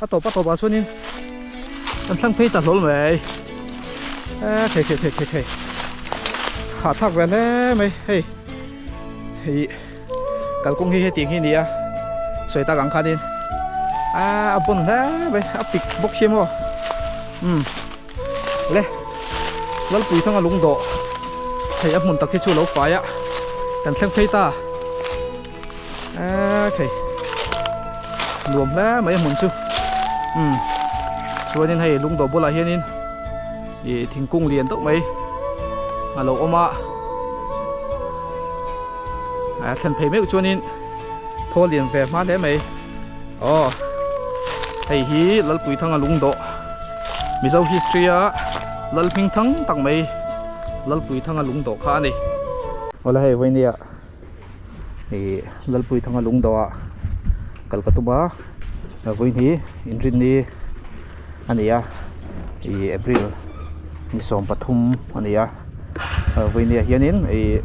A tawp a tawpah chuanin kan thlang phei ta hlawl mai. E thei thei thei thei thei hahthlak ve hle mai hei hei kalkawng hi hetiang hi a ni a sawi tak ang khanin a a bawn hle mai a pik bawk si maw umm le Lalpui thanga lungdawh hei a hmun tak hi chu a lo fai a kan thleng phei ta. Eee thei nuam hle mai a hmun chu umm chuanin hei lungdawh bulah hianin ih thingkung lian deuh mai a lo awm a a thlen phei meuh chuanin thaw lian ve hma hle mai aw hei hi Lalpuithanga lungdawh Mizo history a Lalhming thang tak mai Lalpuithanga lungdawh kha a ni. Awle hei vawinia. Ih Lalpui thanga lungdawh ah kal ka tum a vawiin hi inrinni a ni a ih April ni 13 a ni a vawiin ah hianin ih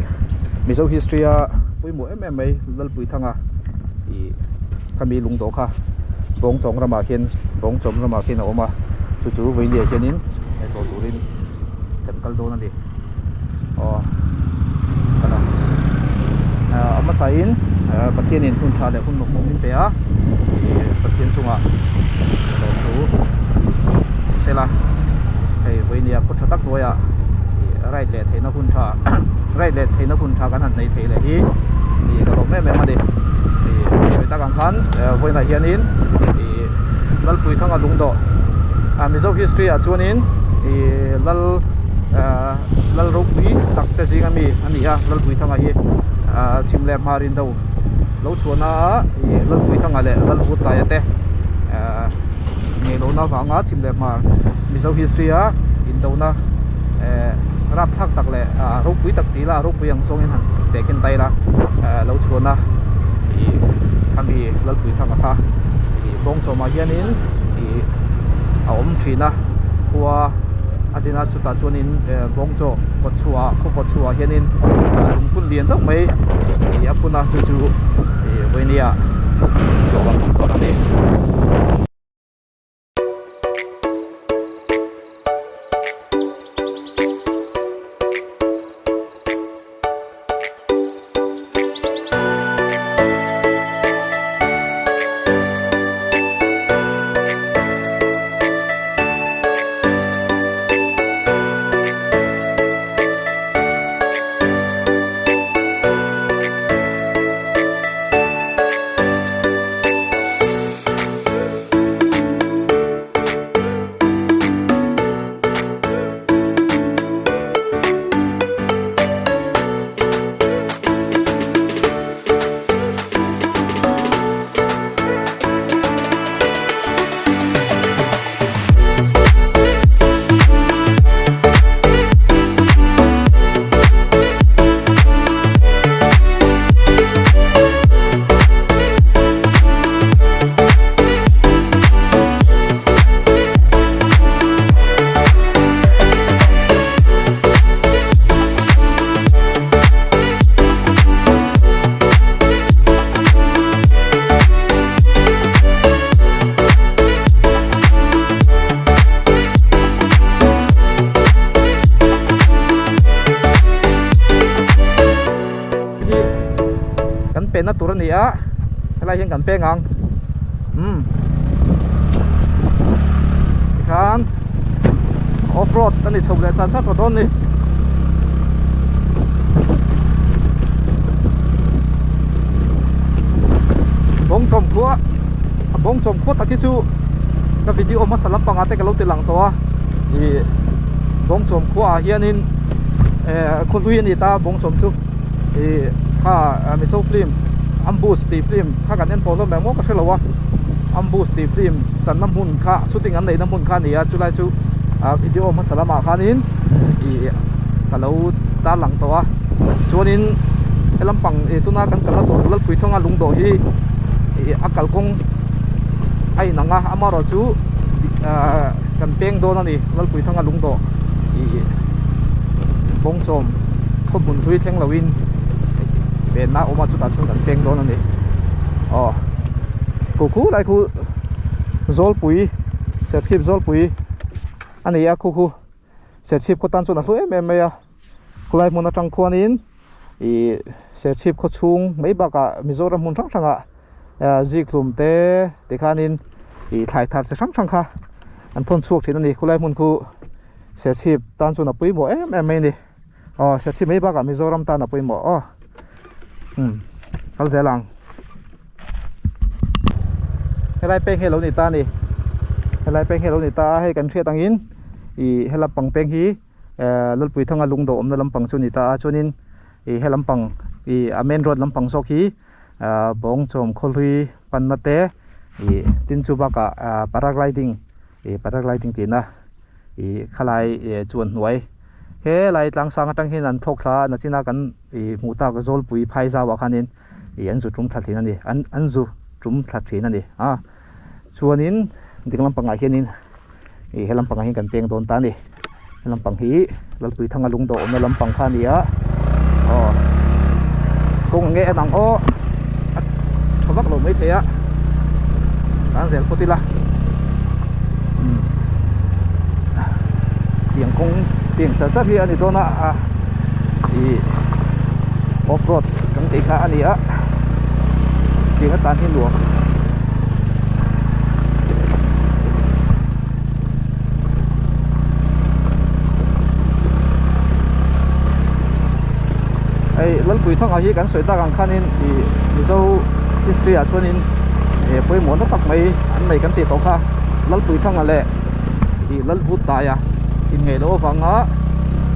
Mizo history a pawimawh em em mai Lalpui thanga ih khami lungdawh kha Bawngchawng ramah khian Bawngchawm ramah khian a awm a chu chu vawiin ah hianin tlawh turin kan kal dawn a ni. aw kana a hmasa in Pathian in hun tha leh hun lawmawm min pe a ih Pathian chungah lawmthu sela hei vawinia khaw tha tak hnuaiah ih ride leh theihna hun tha ride leh theihna hun tha kan han nei thei leh hi ih ka lawm em em a ni ih sawi tak ang khan vawiinah hianin ih Lalpuithanga lungdawh ah Mizo history ah chuanin ih lal ahh lal ropui tak te zinga mi a ni a Lalpuithanga hi ahh chhim leh hmar in do lo chhuahna ah ih Lalpuithanga leh Lalvutaia te ahh ngei lohna avanga chhim leh hmar Mizo history a indona ehh rapthlak tak leh ahh ropui tak tih ila a ropui ang zawngin han tehkhin ta ila ahh lo chhuahna ih khami Lalpuithanga kha ih bawngchawmah hianin ih a awm thin a khua a din a chutah chuanin bawngchaw kawt chhuah khaw kawt chhuah hianin lungphun lian deuh mai ih a phun a chu chu ih vawinia tlawh ang tawh a ni. Kan penna tur a ni a helai hian kan peng ang umm tikhan off road a ni chho leh chan chan tawh dawn a ni. Bawngchawm khua a bawngchawm khua tak hi chu ka video hmasa lampangah te ka lo ti lang tawh a ih bawngchawm khuaah hianin eh khawhlui a ni ta bawngchawm chu ih kha mizo film ambush tih film kha kan en tawh hlawm em aw ka hrelo a ambush tih film channa hmun kha shooting an neihna hmun kha a ni a chulai chu ah video hmasa lamah khanin ih ka lo tarlang tawh a chuanin he lampang ih tuna kan kalna tur Lalpuithawnga lungdawh hi ih a kalkawng a inang a amaherawhchu ah kan peng dawn a ni Lalpuithawnga lungdawh ih bawngchawm khawhmun hlui thleng loin venna a awm a chutah chuan kan peng dawn a ni aw khu khu lai khu. Zawlpui Serchhip Zawlpui a ni a khu khu Serchhip khaw tan chuan a hlu em em mai a khulai hmun atang khuanin ih Serchhip khaw chhung mai bakah Mizoram hmun hrang hrangah ah zikhlum te tikhanin ih thlai thar chi hrang hrang kha an thawn chhuak thin a ni khulai hmun khu Serchhip tan chuan a pawimawh em em mai a ni aw Serchhip mai bakah Mizoram tan a pawimawh aw umm kal zel ang. Helai peng hi a lo ni ta a ni helai peng hi a lo ni ta a hei kan hriat angin ih he lampang peng hi ehh Lalpuithanga lungdawh awmna lampang chu a ni ta a chuanin ih he lampang ih a main road lampang zawk hi ahh bawngchawm khawhlui panna te ih tin chu bakah ahh paragliding ih paragliding tihna ih khalai ih chuan hnuai helai tlang sang atang hian an thlawk thla a nachina kan ih hmuh tak zawlpui phai zauah khanin. ih an zu tum thla thin a ni an an zu tum thla thin a ni a chuanin ding lampangah hianin ih he lampangah hian kan peng dawn ta a ni he lampang hi Lalpuithanga lungdawh awmna lampang kha a ni a aw kawng eng nge en ang aw a tha vak lo maithei a tan zel phawt ila umm tiang kawng tiang char char hi a ni dawn a a ih off road kan tih kha a ni a tiang atan hi nuam hei Lalpuithanga hi kan sawi tak ang khanin ih Mizo history ah chuanin eh pawimawh na tak mai an nei kan tih tawh kha Lalpuithanga leh ih Lalvutaia inngeih loh avanga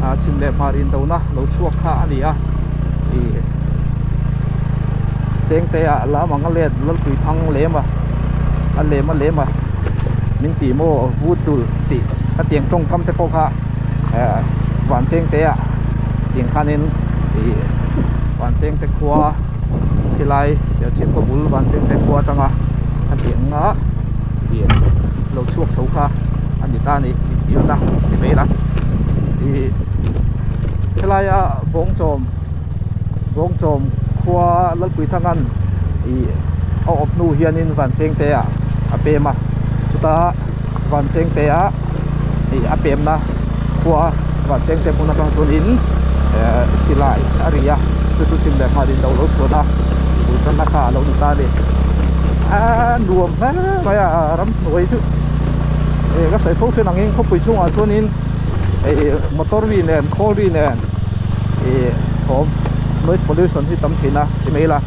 ah chhim leh hmar indona lo chhuak kha a ni a ih chengte ah lam ang a let Lalpuithang lem a a lem a lem a min tih maw vut dul tih a tiang tawngkam te pawh kha eh van chengte ah tiang khanin ih van chengte khua khilai Serchhip khaw bul van chengte khua atanga a tiang a ih lo chhuak chho kha a ni ta a ni inbialna ti mai ila ih helaia bawngchawm bawngchawm khua Lalpuithanga'n ih a awp hnu hianin Vanchengte ah a pem a chuta Vanchengte ah ih a pemna khua Vanchengte hmun atang chuanin eh silai a ri a chu chu chhim leh hma din lo lo chhuan a bul tanna kha a lo ni ta a ni a nuam hle mai a ramhnuai chu ih ka sawi fo thin angin khawpui chhungah chuanin ih motor ri nen khawl ri nen ih thawm noise pollution hi tam thin a ti mai ila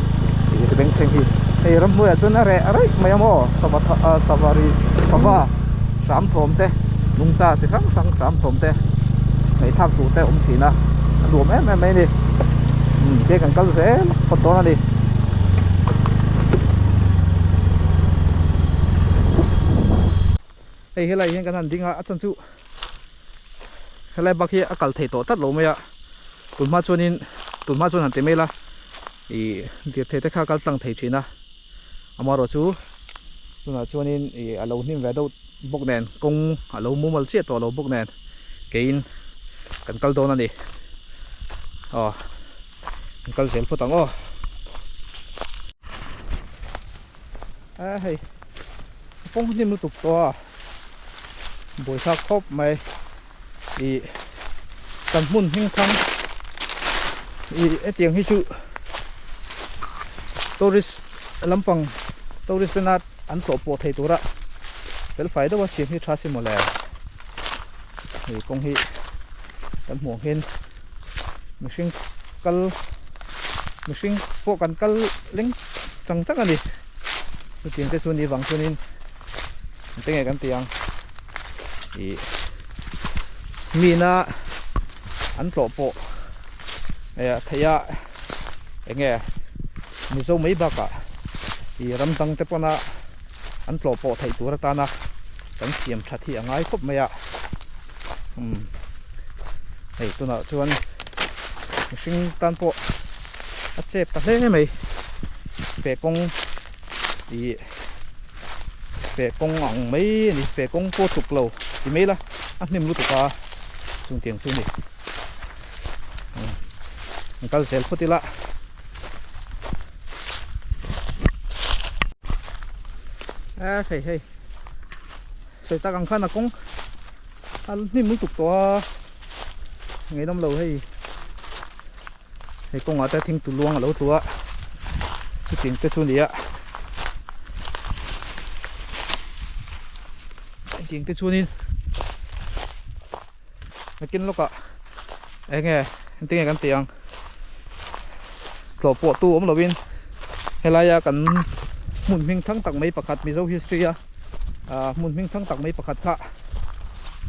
ih bengchheng hi hei ramhnuaiah chuan a reh raih mai a maw sava ah sava ri sava hram thawm te nungcha chi hrang hrang hram thawm te ngaihthlak duh te a awm thin a a nuam em em mai a ni umm ke kan kal zel phawt dawn a ni. Hei helai hian kan han ding a a chan chu helai bak hi a kal thei tawh tlat lo mai a tun hma chuanin tun hma chuan han ti mai ila ih lirthei te kha a kal tlang thei thin a amaherawh chu tunah chuanin ih a lo hnim ve deuh bawk nen kawng a lo mumal chiah tawh lo bawk nen keiin kan kal dawn a ni aw kan kal zel phawt ang aw. A hei a kawng hnim lutuk tawh a buaithlak khawp mai ih kan hmun hming thang ih hetiang hi chu tourist lampang tourist tena an tlawh pawh thei tura fel fai deuha siam hi tha si mawle hei kawng hi kan hmuh ang hian mihring kal mihring pawh kan kal leng chang chang a ni chutiang te chu ni vang chuanin eng nge kan tih ang ih mina an tlawh pawh eh theih a eng nge mizo mai bakah ih ram dang te pawna an tlawh pawh theih tur atana kan siam that hi a ngai khawp mai a umm hei tunah chuan mihring tan pawh a chep ta hle mai feh kawng ih feh kawng ang mai a ni feh kawng pawh tluk lo ti mai ila a hnim lutuk a chungtiang chu a ni an kal zel phawt ila. A hei hei. Sawi tak ang khan a kawng a hnim lutuk tawh a, ngeihnawm lo hei hei kawngah te thing tu luang a lo tlu a, chutiang te chu a ni a, hetiang te chuanin nakin lawkah eng nge engtin nge kan tih ang tlawh pawh tu awm lovin helaia kan hmun hming thang tak mai pakhat Mizo history a ah hmun hming thang tak mai pakhat kha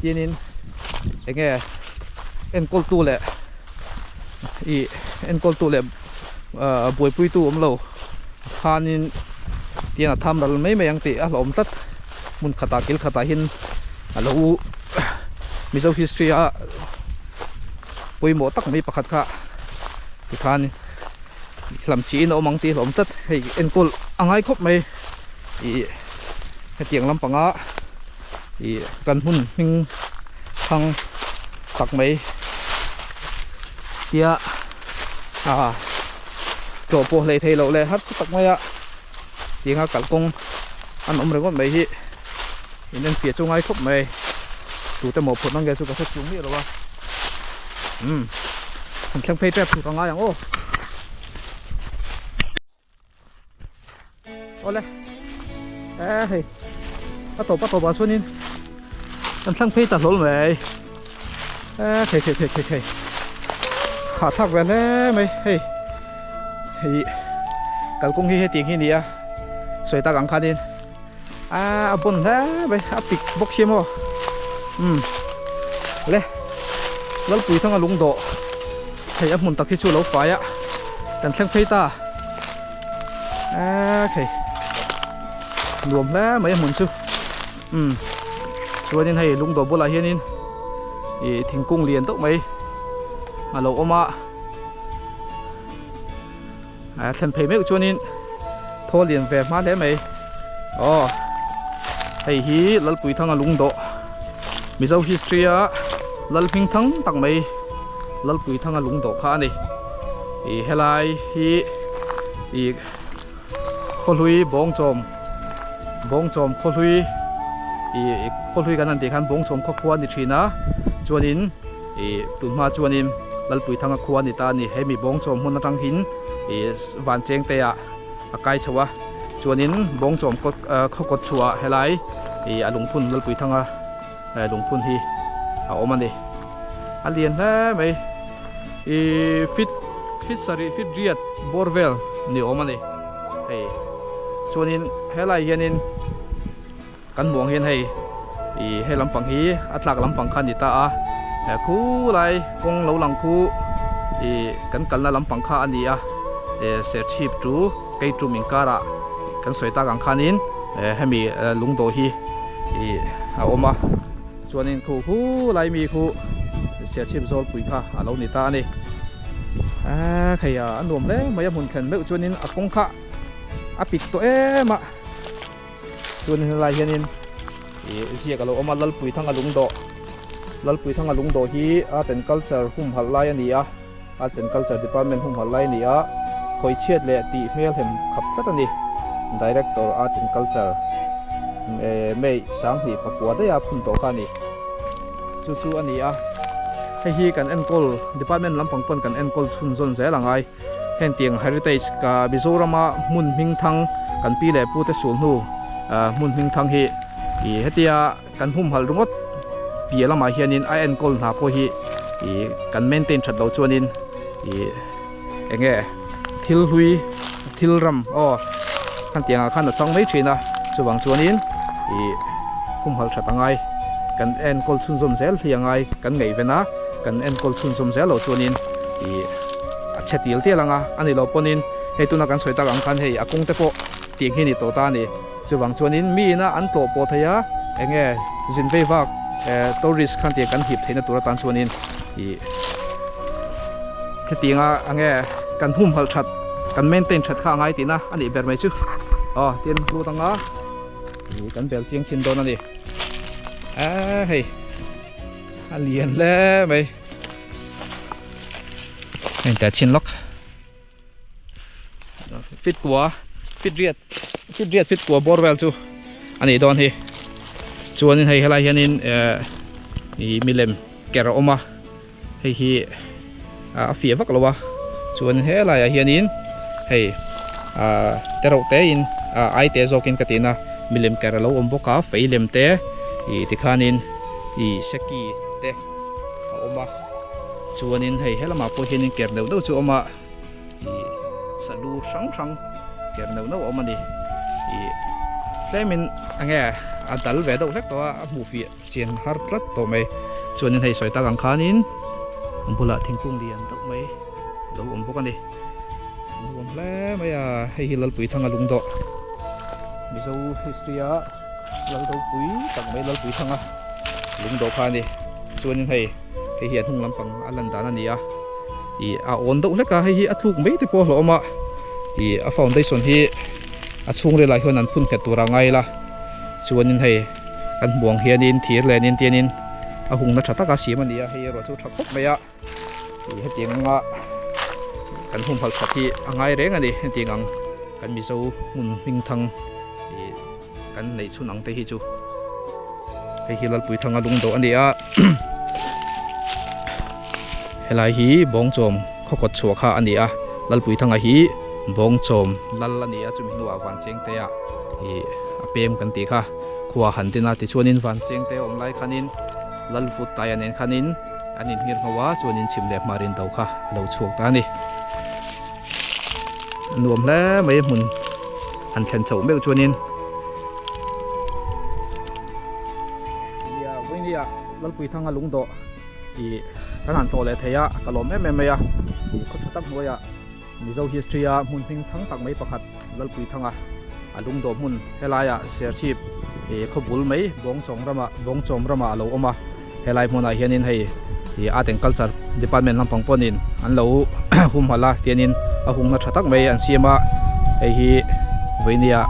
tianin eng nge enkawl tu leh ih enkawl tu leh ah buaipui tu awm lo khanin tian a tham ral mai mai ang tih a hlauhawm tlat hmun khatah kil khatah hian a lo Mizo history a pawimawh tak mai pakhat kha tikhan hlam chiin a awm ang tih a hlauhawm tlat hei enkawl a ngai khawp mai ih hetiang lampanga ih kan hmun hming thang tak mai tia ah tlawh pawh hlei thei loh leh har tak mai a tianga kalkawng an awm ringawt mai hi in enfiah chu ngai khawp mai tute mawhphurhna nge chu ka hre chung miah lo a umm han thleng phei tep tur a ngai ang aw. Awle e hei a tawp a tawpah chuanin kan thlang phei ta hlawl mai e thei thei thei thei thei hahthlak ve hle mai hei hei kalkawng hi hetiang hi a ni a sawi tak ang khanin a a bawn hle mai a pik bawk sia maw umm le Lalpui thanga lungdawh hei a hmun tak hi chu a lo fai a kan thleng phei ta. A khei nuam hle mai a hmun chu umm chuanin hei lungdawh bulah hianin ih thingkung lian deuh mai a lo awm a a thlen phei meuh chuanin thaw lian ve hma hle mai aw hei hi Lalpuithanga lungdawh Mizo history a Lalhming thang tak mai Lalpuithanga lungdawh kha a ni. Ih helai hi ih khawhlui bawngchawm bawngchawm khawhlui ih khawhlui kan han tih khan bawngchawm khaw khua a ni thin a chuanin ih tunhma chuanin Lalpuithanga khua a ni ta a ni hemi bawngchawm hmun atang hin ih van cheng te ah a kai chho a chuanin bawngchawm kawt khaw kawt chhuah helai ih a lungphun Lalpuithanga lungphun hi a awm a ni a lian hle mai. Ih fit fit sarih fit riat bawr vel ni awm a ni hei chuanin helai hianin kan hmuh ang hian hei ih he lampang hi a tlak lampang kha a ni ta a khulai kawng lo lang khu ih kan kalna lampang kha a ni a eh serchhip chu keitum inkarah kan sawi tak ang khanin hemi lungdawh hi ih a awm a. Chuanin khu khulai mi khu Serchhip Zawlpui kha a lo ni ta a ni. Aaa khei a nuam hle mai a hmun thlen meuh chuanin a kawng kha a pik tawh em a. Chuanin helai hianin ih ziak a lo awm a Lalpuithanga lungdawh Lalpuithanga lungdawh hi Art and Culture humhalh lai a ni a, Art and Culture Department humhalh lai a ni a, khawichhiat leh tih hmelhem khap tlat a ni. Director Art and Culture May Sanghnih pakua daih a phun tawh kha a ni. Chu chu a ni a, hei hi kan enkawl department lampang pawn kan enkawl chhunzawn zel a ngai. Heng tiang heritage ka Mizorama hmun hmingthang kan pi leh pute sulhnu hmun hmingthang hi ih hetia Kan humhalh ringawt piah lamah hianin a enkawl hna pawh hi ih kan maintain that loh chuanin ih eng nge thil hlui thil ram aw khan tiangah khan a chang mai thin a chuvang chuanin ih humhalh that a ngai kan enkawl chhunzawm zel hi a ngai kan ngaihven a kan enkawl chhunzawm zel loh chuanin ih a chhe til tial ang a a ni loh pawhin hei tuna kan sawi tak ang khan hei a kawng te pawh tiang hi a ni tawh ta a ni. Chuvang chuanin mi ina an tlawh pawh thei a, eng nge zin vei vak tourist khan tiang kan hip theihna tur atan chuanin ih khetianga eng nge kan humhalh that kan maintain that kha a ngai tihna a nih ber mai chu aw tin lut anga ih kan bel chiang chin dawn a ni eee hei a lian hle mai heng teh chin lawk. Fit kua fit riat fit riat fit kua bawr vel chu a nih dawn hi. Chuanin hei helai hianin eh ih milem ker a awm a hei hi a fiah vak lo a chuan helai ah hianin hei ah te reuh te in ah ai te zawkin ka tihna milem ker a lo awm bawk a fei lem te ih tikhanin ih seki te a awm a chuanin hei helamah pawh hianin ker neuh neuh chu a awm a. Ih salu hrang hrang ker neuh neuh a awm a ni. Ih tlemin enge a dal ve deuh hlek tawh a, a hmuh fiah chian har tlat tawh mai. Chuanin hei sawi tak ang khanin a bulah thingkung lian deuh mai a lo awm bawk a ni. Nuam hle mai a, hei hi Lalpuithanga lungdawh Mizo history a lal ropui tak mai Lalpuithanga lungdawh kha a ni. Chuanin hei hei hi a hnung lampang a lan dan a ni a. Ih a awn deuh hlek a hei hi a tluk mai te pawh a hlauhawm a ih a foundation hi a chhungril ah hian an phun nghet tur a ngai la chuanin hei kan hmuh ang hianin thir lenin tianin a hungna tha taka siam a ni a hei erawh chu tha khawp mai a ih hetiang anga kan humhalh that hi a ngai reng a ni hetiang ang kan mizo hmun hming thang ih kan neih chhun ang te hi chu hei hi Lalpuithanga lungdawh a ni a helai hi bawngchawm khaw kawt chhuah kha a ni a Lalpuithanga hi bawngchawm lal a ni a chumi hnuah Vanchengte ah ih a pem kan tih kha khua han tin a tichuanin Vanchengte awm lai khanin Lalvut taia nen khanin an inhngir ngho a chuanin chhim leh hmar in do kha a lo chhuak ta a ni. A nuam hle mai hmun han thlen chhoh meuh chuanin nia vawinia Lalpuithanga lungdawh ih kan han tlawh leh thei a ka lawm em em mai a ih khaw tha tak hnuaiah Mizo history a hmun hming thang tak mai pakhat Lalpuithanga a lungdawh hmun helaiah Serchhip ih khaw bul mai Bawngchawng ramah Bawngchawm ramah a lo awm a. Helai hmunah hianin hei ih art and culture department lampang pawhin an lo humhalh a tianin a hungna tha tak mai an siam a hei hi vawinia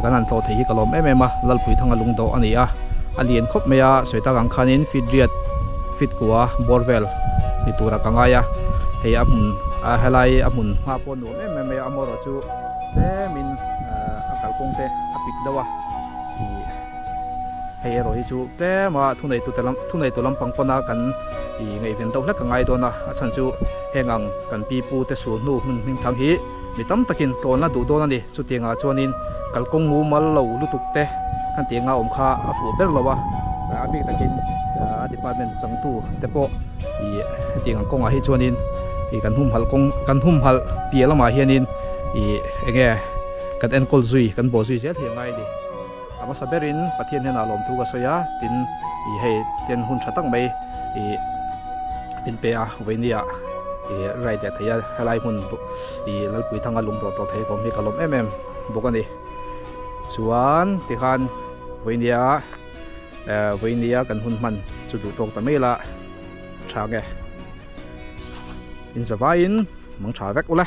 kan han tlawh theih hi ka lawm em em a Lalpuithanga lungdawh a ni a a lian khawp mai a sawi tak ang khanin feet riat feet kua bawr vel ni turah ka ngai a hei a hmun a helai a hmun hma pawh nuam em em mai a amaherawhchu tlemin a kalkawng te a pik deuh a ih. Hei erawh hi chu tlem a thuneitu te lam thuneitu lampang pawna kan ih ngaihven deuh hlek a ngai dawn a, a chhan chu heng ang kan pi pu te sul hnu hmun hming thang hi mi tam takin tlawnna duh dawn a ni. Chutiang ah chuanin kalkawng mumal lo lutuk te kan tih anga awm kha a fuh ber lo a, a bik takin a department changtu te pawh ih hetiang ang kawngah hi chuanin ih kan humhalh kawng kan humhalh piah lamah hianin ih eng nge kan enkawl zui kan bawh zui zel hi a ngai a ni. A hmasa berin Pathian hnenah lawmthu ka sawi a, tin ih hei ten hun tha tak mai ih min pe a, vawinia ih ride leh thei a, helai hmun ih Lalpuithanga lungdawh tawh thei ka awm hi ka lawm em em bawk a ni. Chuan tikhan vawinia eh vawinia kan hun hman chu duh tawk ta mai la tha nge. Inzavaiin mang tha vek ula.